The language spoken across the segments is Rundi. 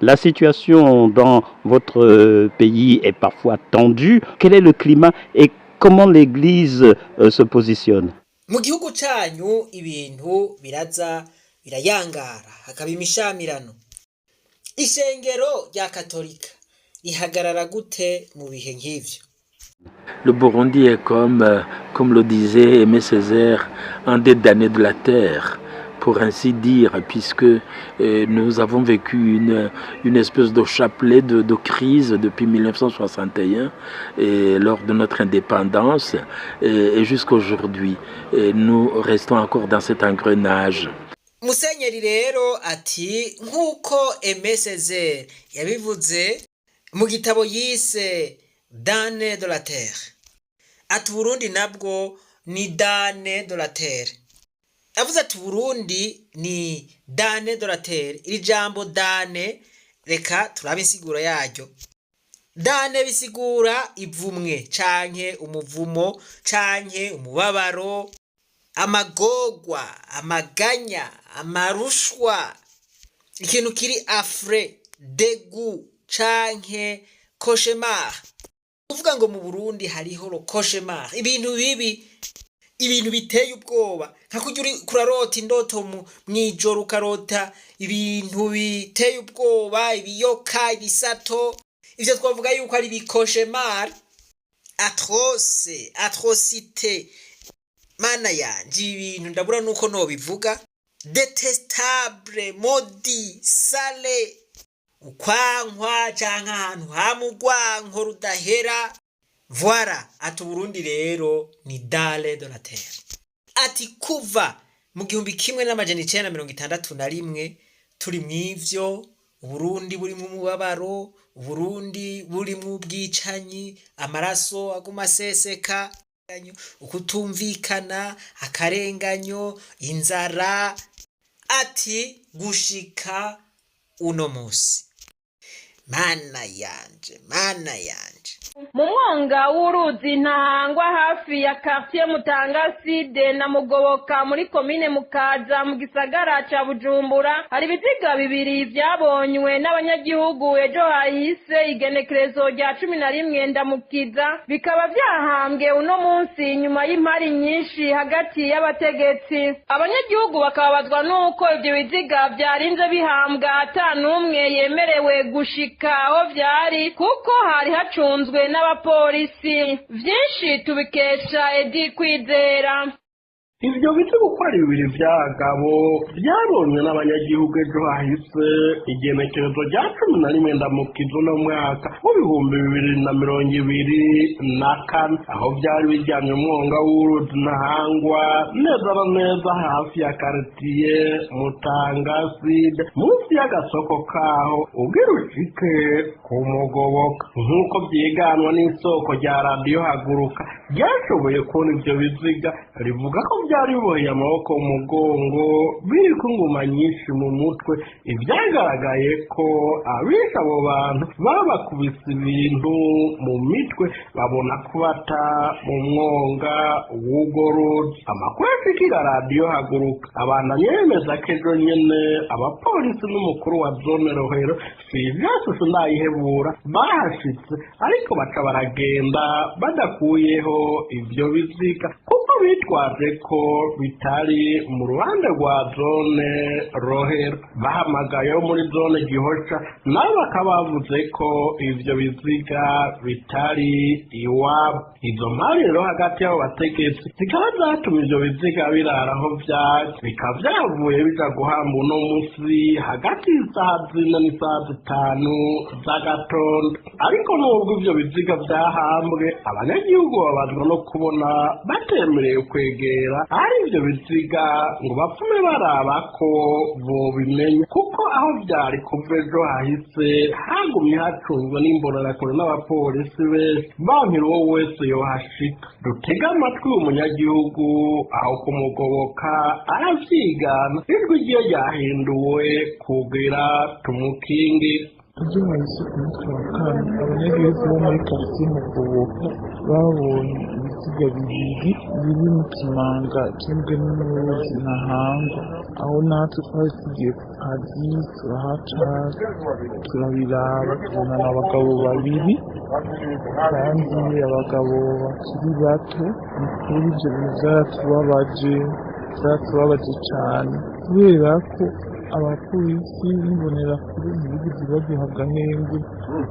La situation dans votre pays est parfois tendue. Quel est le climat et comment l'Église se positionne? Mu gihugu canyu ibintu biraza birayangara, hakaba imishamirano. Ishengero rya Katolika rihagarara gute mu bihe nk'ivyo? Le Burundi est comme le disait Aimé Césaire, un des damnés de la terre, pour ainsi dire, puisque nous avons vécu une espèce de chapelet de crise depuis 1961, et lors de notre indépendance, et jusqu'à aujourd'hui. Et nous restons encore dans cet engrenage. Musenyeri rero ati nk'uko Aimé Césaire yabivuze mu gitabo yise Damnés de la terre, ati Uburundi nabwo ni damné de la terre. Avuze ati Burundi ni damné de la terre. Iri jambo damné, reka turabe insiguro yaryo. Damné bisigura ivumwe canke umuvumo canke umubabaro, amagorwa, amaganya, amarushwa, ikintu kiri affreux, dégoût canke cauchemar. Kuvuga ngo mu Burundi hariho le cauchemar, ibintu bibi, ibintu biteye ubwoba, nka kurya uri kurarota indoto mw'ijoro, ukarota ibintu biteye ubwoba, ibiyoka, ibisato. Ivyo twavuga yuko ari ibi cauchemar atroce, atrocité. Mana yanje, ibi bintu ndabura nuko nobivuga. Détestable, maudit, sale, ukwankwa canke ahantu hamugwanko rudahera. Voilà. Ati Uburundi rero ni damné de la terre. Ati kuva mu 1961 turi mw'ivyo, Uburundi burimwo umubabaro, Uburundi burimwo ubwicanyi, amaraso aguma aseseka, ukutumvikana, akarenganyo, inzara, ati gushika uno musi. Mana yanje, Mana yanje! Mu mwonga w'uruzi Ntahangwa, hafi ya quartier Mutanga Sud na Mugoboka, muri komine Mukaza, mu gisagara ca Bujumbura, hari ibiziga bibiri vyabonywe n'abanyagihugu ejo hahise, igenekerezo rya 11 Ndamukiza, bikaba vyahambwe uno munsi nyuma y'impari nyinshi hagati y'abategetsi. Abanyagihugu bakababazwa n'uko ivyo biziga vyarinze bihambwa ata n'umwe yemerewe gushika aho vyari, kuko hari hacunzwe n'abapolisi. Vyinshi tubikesha Edi Kwizera. Ivyo biziga uko ari bibiri vy'abagabo vyabonywe n'abanyagihugu ejo hahise, igenekerezo rya 11 Ndamukiza uno mwaka w'2024, aho vyari biryamye umwonga w'uruzi Ntahangwa, neza na neza hafi ya quartier Mutanga Sud, munsi y'agasoko kaho ugira ushike ku Mugoboka. Nk'uko vyiganwa n'isoko rya Radiyo Haguruka ryashoboye kubona ivyo biziga, rivuga ko byari biboheye amaboko mu mugongo, biriko inguma nyinshi mu mutwe. Ibyagaragaye ko abishe abo bantu babakubise ibintu mu mitwe, babona kubata mu mwonga w'urwo ruzi. Amakuru ashikira Radiyo Haguruka abandanya yemeza ko ejo nyene abapolisi n'umukuru wa zone Rohero, Silvias Sindayihebura, bahashitse, ariko baca baragenda badakuyeho ivyo biziga, kuko bitwaje ko bitari mu ruhande rwa zone Rohero. Bahamagaye muri zone Gihosha, nabo bakaba bavuze ko ivyo biziga bitari iwabo. Izo mpari rero hagati y'abo bategetsi zikaba zatuma ivyo biziga birara aho vyaje, bikaba vyavuye bija guhamba uno musi hagati y'isaha 4 n'isaha 5 z'agatondo. Ariko nubwo ivyo biziga vyahambwe, abanyagihugu babazwa no kubona batemerewe kwegera ahari ivyo biziga ngo bapfume baraba ko bobimenya, kuko aho vyari kuva ejo hahise hagumye hacunzwe n'imbonerakure n'abapolisi benshi, bankira uwo wese yohashika. Dutege amatwi umunyagihugu aho kumugoboka, aravyigana, ijwi ryiwe ryahinduwe kugira tumukingire. Ejo hahise ku munsi wa kane, abanyagihugu bo muri quartier Mugoboka babonye ibiziga. ibiziga bibiri biri mu kimanga kimbwe n'uruzi Ntahangwa. Aho natwe twari tugiye ku kazi, turahaca, turabiraba, tubona abagabo babiri kandi abagabo bakiri bato. Ni ukuri ivyo bintu vyaratubabaje, vyaratubabaje cane, kubera ko abapolisi n'imbonerakure ntibigeze baduha agahengwe,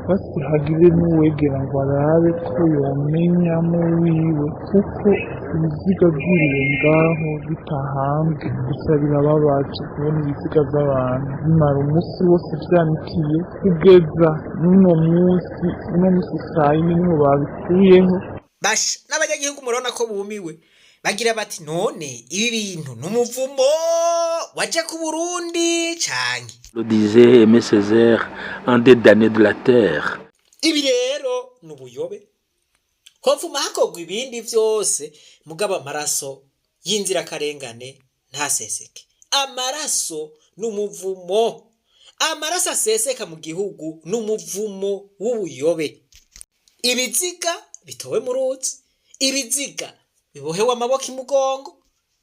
basi hagire n'uwegera ngo arabe ko yomenyamo wiwe, kuko ibiziga vyiriwe ngaho bitahambwe. Gusa birababaje kubona ibiziga vy'abantu bimara umunsi wose vyanikiye, kugeza n'uno munsi. Uno munsi sayine niho babikuyeho. Basha n'abanyagihugu murabona ko bumiwe, bagira bati: "None ibi bintu ni umuvumo waje ku Burundi canke?" Le disait Aimé Césaire, un des damnés de la terre. Ibi rero ni ubuyobe. Hovuma hakorwa ibindi vyose, mugabo amaraso y'inzirakarengane ntaseseke. Amaraso ni umuvumo. Amaraso aseseka mu gihugu ni umuvumo w'ubuyobe. Ibiziga bitowe mu ruzi, ibiziga bibohewe amaboko imugongo.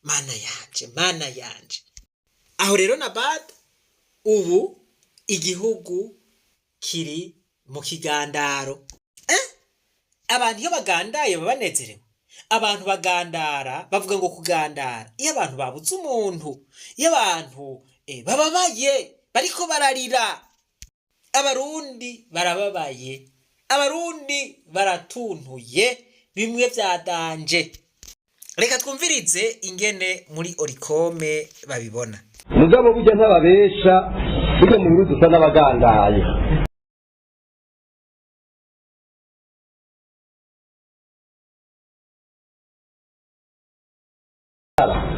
Mana yanje, mana yanje! Aho rero na bada ubu igihugu kiri mu kigandaro. Abantu iyo bagandaye baba banezerewe. Abantu bagandara, bavuga ngo kugandara iyo abantu babuze umuntu, iyo abantu bababaye, bariko bararira. Abarundi barababaye, Abarundi baratuntuye bimwe vyadanje. Reka twumvirize ingene muri Olucome babibona. Mugabo burya ntababesha, burya mu Burundi dusa n'abagandaye.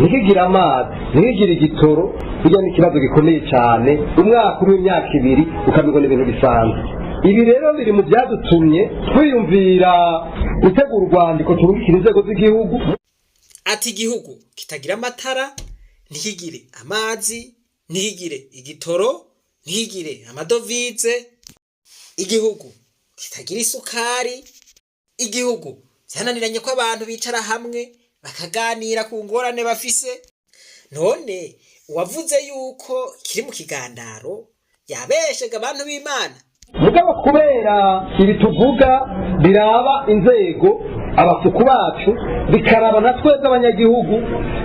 Ntikigira amazi, ntikigire igitoro. Burya ni ikibazo gikomeye cyane. Umwaka umwe, imyaka 2, ukabibona ibintu bisanzwe. Ibi rero biri mu byadutumye twiyumvira gutegura urwandiko turungikira inzego z'igihugu. Ati igihugu kitagira amatara, ntikigire amazi, ntikigire igitoro, ntikigire amadovize, igihugu kitagira isukari, igihugu vyananiranye ko abantu bicara hamwe bakaganira ku ngorane bafise. None uwavuze yuko kiri mu kigandaro yabeshega, abantu b'Imana? Mugabo kubera ibi tuvuga biraba inzego, abasuku bacu, bikaraba na twebwe abanyagihugu,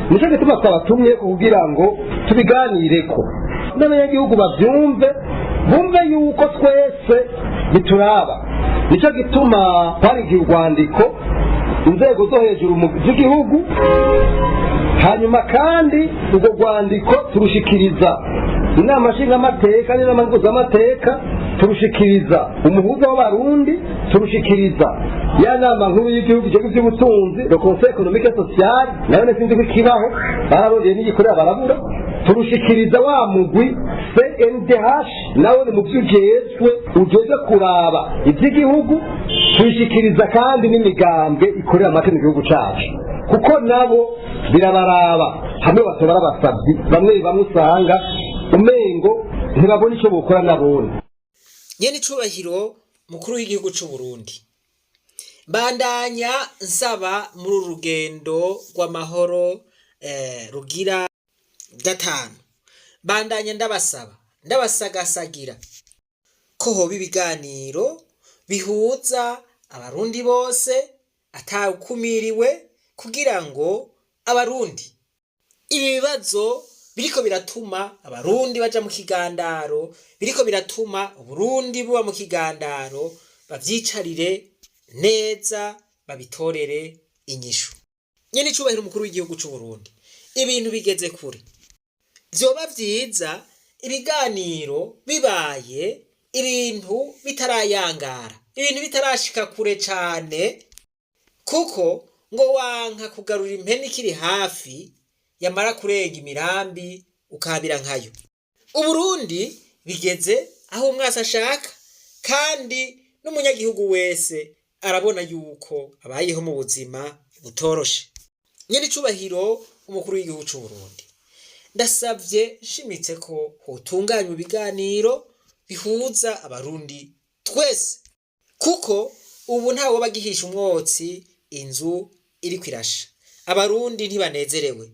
nicyo gituma twabatumye kugira ngo tubiganireko n'abanyagihugu, babyumve, bumve yuko twese bituraba. Nicyo gituma twarigiye urwandiko inzego zo hejuru z'igihugu. Hanyuma kandi urwo rwandiko turushikiriza inama nshingamateka n'inama nguzamateka, turushikiriza umuhuza w'Abarundi, turushikiriza ya nama nkuru y'igihugu ijejwe iby'ubutunzi, le Conseil économique et social, nayo sinzi ko ikibaho, bararondeye n'igikorera barabura. Turushikiriza wa mugwi CNDH, nawe ni mu byo ujejwe, ujejwe kuraba iby'igihugu. Tuyishikiriza kandi n'imigambwe ikorera amata mu gihugu cacu, kuko nabo birabaraba. Hamwe batobara abasabyi, bamwe bamwe usanga umengo ntibabona icyo bokora nabone. Nyene icubahiro mukuru w'igihugu c'u Burundi, bandanya nsaba muri uru rugendo rw'amahoro rugira gatanu, bandanya ndabasaba, ndabasagasagira ko hoba ibiganiro bihuza Abarundi bose atawukumiriwe, kugira ngo Abarundi ibi bibazo biriko biratuma Abarundi baja mu kigandaro, biriko biratuma Uburundi buba mu kigandaro, bavyicarire neza, babitorere inyishu. Nyene icubahiro umukuru w'igihugu c'u Burundi, ibintu bigeze kure. Vyoba vyiza ibiganiro bibaye ibintu bitarayangara, ibintu bitarashika kure cane, kuko ngo wanka kugarura impene ikiri hafi, yamara kurenga imirambi ukabira nkayo. Uburundi bigeze aho umwasi ashaka, kandi n'umunyagihugu wese arabona yuko abayeho mu buzima butoroshe. Nyene icubahiro umukuru w'igihugu c'u Burundi, ndasavye nshimitse ko hotunganywa ibiganiro bihuza Abarundi twese, kuko ubu ntawoba agihisha umwotsi inzu. iriko irasha, Abarundi ntibanezerewe.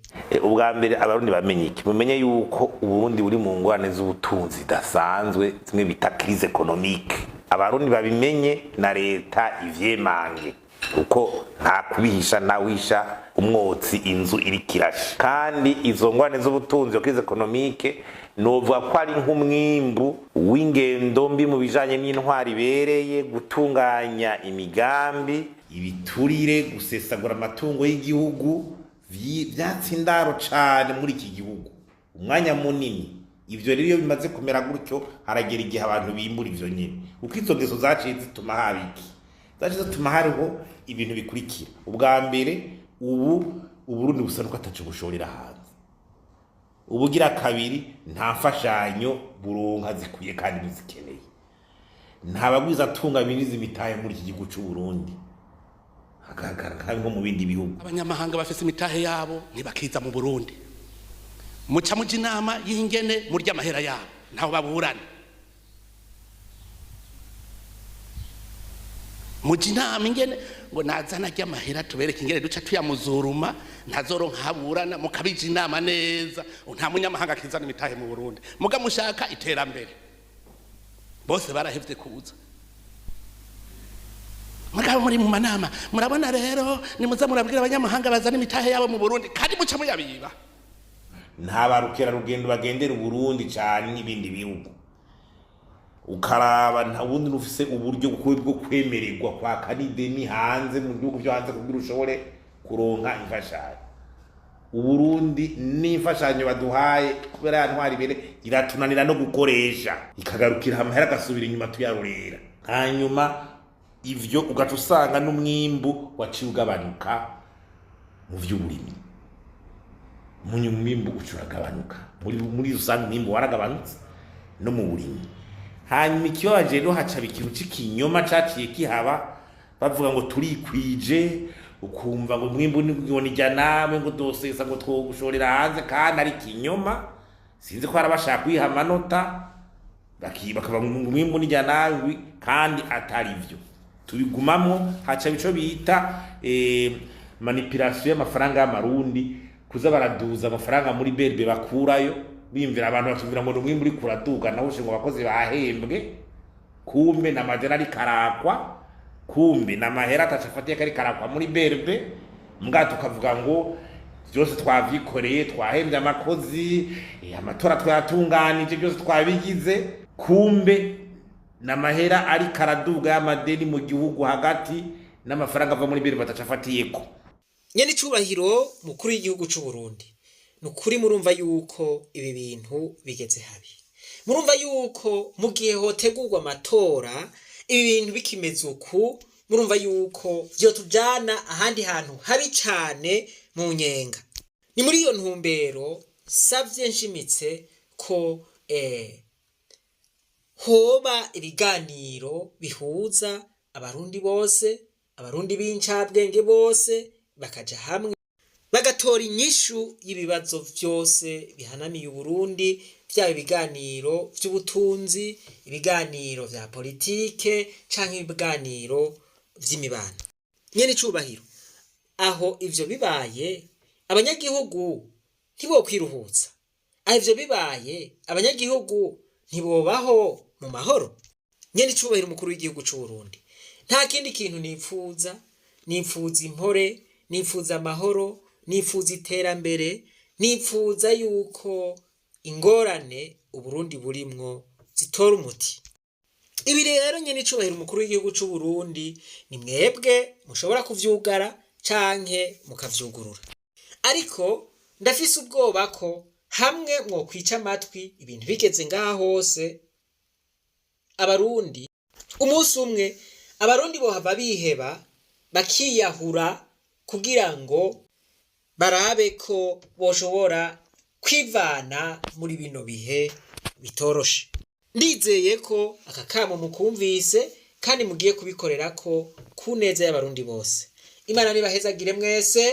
Ubwa mbere Abarundi bamenye iki? Mumenye yuko Uburundi buri mu ngorane z'ubutunzi zidasanzwe, zimwe bita crise économique. Abarundi babimenye na leta ivyemange, kuko nta kubihisha, ntawisha umwotsi inzu iriko irasha. Kandi izo ngorane z'ubutunzi, iyo crise économique, novuga ko ari nk'umwimbu w'ingendo mbi mu bijanye n'intwari ibereye, gutunganya imigambi, ibiturire, gusesagura amatungo y'igihugu, vyatse indaro cane muri iki gihugu umwanya munini. Ivyo rero iyo bimaze kumera gutyo, haragera igihe abantu bimbura ivyo nyene, kuko izo ngeso zaciye zituma haba iki? Zaciye zituma hariho ibintu bikurikira. Ubwa mbere, ubu Uburundi busa nuko ataco bushorera hanze. Ubugira kabiri, nta mfashanyo buronka zikwiye kandi buzikeneye. Nta bagwizatunga binjiza imitahe muri iki gihugu c'u Burundi hagaragara nkabi nko mu bindi bihugu. Abanyamahanga bafise imitahe yabo ntibakiza mu Burundi. Muca muja inama y'ingene murya amahera yabo, ntaho baburana. Muja inama ingene ngo nazana arya amahera, tubereke ingene duca tuyamuzuruma, ntazoronka aburana. Mukabija inama neza, nta munyamahanga akizana imitahe mu Burundi. Muga mushaka iterambere, bose barahevye kuza. Mugabo muri mu manama, murabona rero nimuza murabwira abanyamahanga bazana imitahe yabo mu Burundi, kandi muca muyabiba. Nta barukerarugendo bagendera Uburundi cane n'ibindi bihugu. Ukaraba nta wundi ufise uburyo bwo kwemererwa kwaka n'ideni hanze, mu bihugu vyo hanze, kugira ushobore kuronka imfashanyo. Uburundi n'imfashanyo baduhaye, kubera ya ntwari ibere, iratunanira no gukoresha, ikagarukira amahera agasubira inyuma tuyarorera. Hanyuma ivyo ugaca usanga n'umwimbu waciye ugabanuka mu vy'uburimyi. Umwimbu uca uragabanuka muri rusange, umwimbu waragabanutse no mu burimyi. Hanyuma ikibabaje rero, hacaba ikintu c'ikinyoma caciye kihaba, bavuga ngo turikwije, ukumva ngo umwimbu ngo nijya nawe, ngo dosesa, ngo twogushorera hanze, kandi ari ikinyoma. Sinzi ko hari abashaka kwiha amanota, bakavuga ngo umwimbu nijya nawe, kandi atari vyo. Tubigumamwo, haca ico bita manipulation y'amafaranga y'amarundi, kuza baraduza amafaranga muri BRB bakurayo, bimvira abantu bakibwira ngo umwimbu uriko uraduga, naho ngo abakozi bahembwe, kumbe na majana ari karakwa, kumbe na mahera ataca afatiye kari karakwa muri BRB. Mbwa tukavuga ngo byose twavyikoreye, twahembye amakozi, amatora twayatunganije, byose twabigize, kumbe na mahera ari karaduga y'amadeni mu gihugu hagati n'amafaranga ava muri BRB ataca afatiyeko. Nyene icubahiro mukuru w'igihugu c'u Burundi, ni ukuri murumva yuko ibi bintu bigeze habi. Murumva yuko mu gihe hotegurwa amatora ibi bintu bikimeze uku, murumva yuko vyotujana ahandi hantu habi cane mu nyenga. Ni muri iyo ntumbero savye nshimitse ko hoba ibiganiro bihuza Abarundi bose, Abarundi b'incabwenge bose bakaja hamwe, bagatora inyishu y'ibibazo vyose bihanamiye Uburundi, vyaba ibiganiro vy'ubutunzi, ibiganiro vya politike canke ibiganiro vy'imibano. Nyene icubahiro, aho ivyo bibaye abanyagihugu ntibokwiruhutsa? Aho ivyo bibaye abanyagihugu ntibobaho mu mahoro? Nyene icubahiro umukuru w'igihugu c'u Burundi, nta kindi kintu nipfuza, nipfuza impore, nipfuza amahoro, nipfuza iterambere, nipfuza yuko ingorane Uburundi burimwo zitora umuti. Ibi rero nyene icubahiro umukuru w'igihugu c'u Burundi, ni mwebwe mushobora kuvyugara canke mukavyugurura, ariko ndafise ubwoba ko hamwe mwokwica amatwi ibintu bigeze ngaha hose, Abarundi umunsi umwe Abarundi bohava biheba bakiyahura kugira ngo barabe ko boshobora kwivana muri bino bihe bitoroshe. Ndizeye ko aka kamo mukumvise kandi mugiye kubikorera ko ku neza y'Abarundi bose. Imana nibahezagire mwese.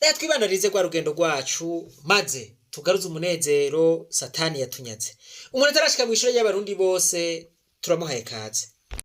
Reka twibandanirize rwa rugendo rwacu, maze tugaruze umunezero Satani yatunyaze. Umuntu atarashika mw'ishure ry'Abarundi bose, turamuhaye kaze.